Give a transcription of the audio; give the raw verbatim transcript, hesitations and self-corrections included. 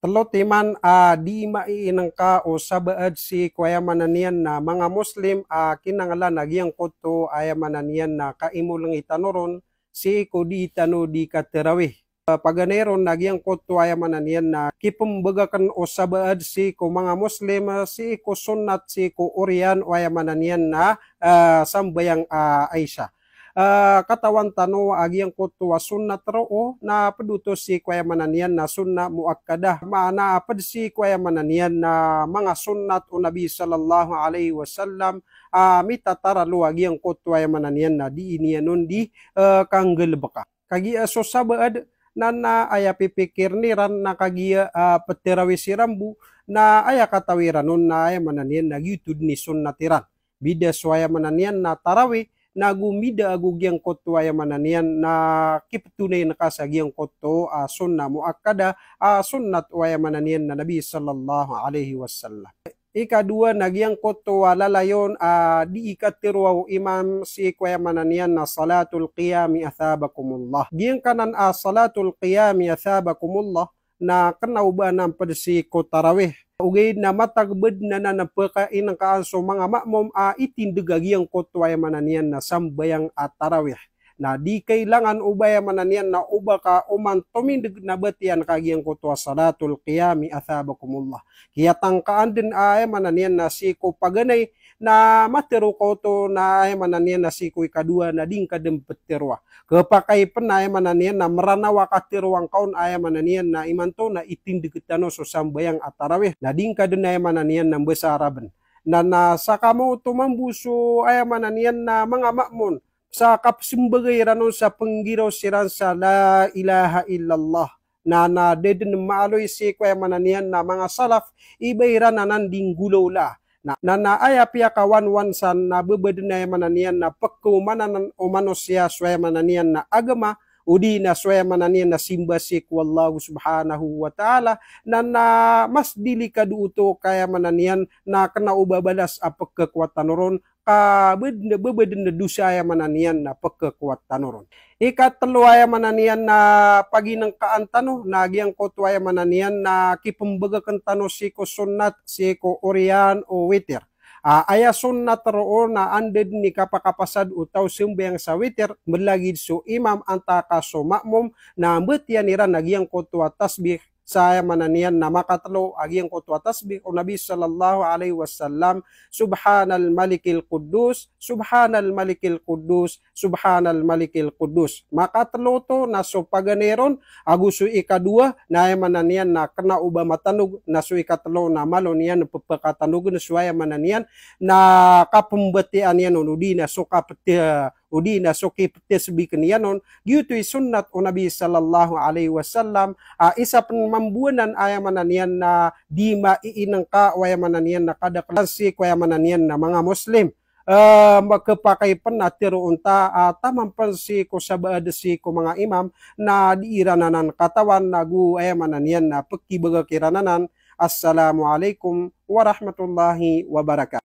Telo timan a di maiinengka o sabaad sii ko aya maana niyan na manga Muslim a kinanglan a giyangkoto aya maana niyan na kaimoleng i tano ron sii ko di tano di katarawih. Paganay ron na giyangkoto aya maana niyan na kipembagaken o sabaad sii ko manga Muslim sii ko sunnat sii ko oriyan o aya maana niyan na, ah, sambayang, ah, Isha. Ah, katawan tano a giyangkoto a sunnat roo na ped oto sii ko aya maana niyan na sunnah muakkadah. Maana a ped sii ko aya maana niyan na manga sunnat o Nabi sallallahu alaihi wasallam, ah, mitataralo a giyangkoto aya maana niyan na di niyan on di, eh, kanggalebeka. Kagiya so sabaad na, na aya pipikirn iran na kagiya, ah, petarawih siran bo, na aya katawi ran on na aya maana niyan na giyoto den i sunnat iran. Bida so aya maana niyan na tarawih, na go mbida ago giyangkoto aya maana niyan na kipetonayen ka sa giyangkoto, ah, sunnah muakkadah, ah, sunnat o aya maana niyan na Nabi sallallahu alaihi wasallam. Ikadowa na giyangkoto a lalayon a di ikatero o imam sii ko aya maana niyan na salatul qiyami athabakumullah. Giyangkanan a salatul qiyami athabakumullah na kena o ba anan ped sii ko tarawih. Ogaid na matag bed na nan pekainengkaan so manga makmum a itindeg a giyangkoto aya maana niyan na sambayang a tarawih. Na di kailangan o ba aya maana niyan na o ba ka oman tomindeg na batiyan ka giyangkoto a salatul qiyami athabakumullah. Kiyatangkaan den aya maana niyan na sii ko paganay na matero ka oto na aya maana niyan na sii ko ikadowa na di ngka den peteroa. Kepakay pen aya maana niyan na Meranaw a kateroa ngka on aya maana niyan na imanto na itindeg tano so sambayang a tarawih. Na di ngka den aya maana niyan na mbasa Araben. Na, na saka maoto mambo so aya maana niyan na manga makmum sa kapesembagay iran on sa penggiraw siran sa la ilaha illallah. Na, na da den maaloy sii ko aya maana niyan na manga salaf, i ba iran anan di nggolawla. Na, na, na aya piyakawanwan san na bebeden aya maana niyan na pekeomanan o manosiya so aya maana niyan na agama, odi na so aya maana niyan na simba sii ko Allah subhanahu wa ta'ala, na, na mas delikado oto ka aya maana niyan na kena o ba balas a pekekowat tano ron, ka bed-, bebeden a dosa aya maana niyan na pekekowat tano ron. Ikatelo aya maana niyan na paginengkaan tano na giyangkoto aya maana niyan na kipembagaken tano sii ko sunnat, sii ko oriyan o witir. Ah, aya sunnat roo na anda den i kapakapasad o taw sembayang sa witir, melagid so imam antaa ka so makmum, na mbatiyan iran a giyangkoto a tasbih, sa aya maana niyan na makatelo a giyangkoto a tasbih o Nabi sallallahu alaihi wasallam, Subhanal Malikil Quddus, Subhanal Malikil Quddus, Subhanal Malikil Quddus. Makatelo oto na so paganay ron, ago so ikadowa, na aya maana niyan na kena o ba matanog, na so ikatelo na malo niyan pepekatanogen so aya maana niyan na kapembatiyan iyan on, odi na so kapete-, odi na so kipetesbiken iyan on, giyoto i sunnat o Nabi sallallahu alaihi wasallam, ah, isa pen mambo anan aya maana niyan na di maiinengka o aya maana niyan na kadakelan sii ko aya maana niyan na manga Muslim. Eh, makepakay pen a tero onta, ah, taman pen sii ko sabaad sii ko manga imam, na di iran anan katawan ago aya maana niyan na pekibagak iran anan. Assalamu alaikum warahmatullahi wabarakatuh.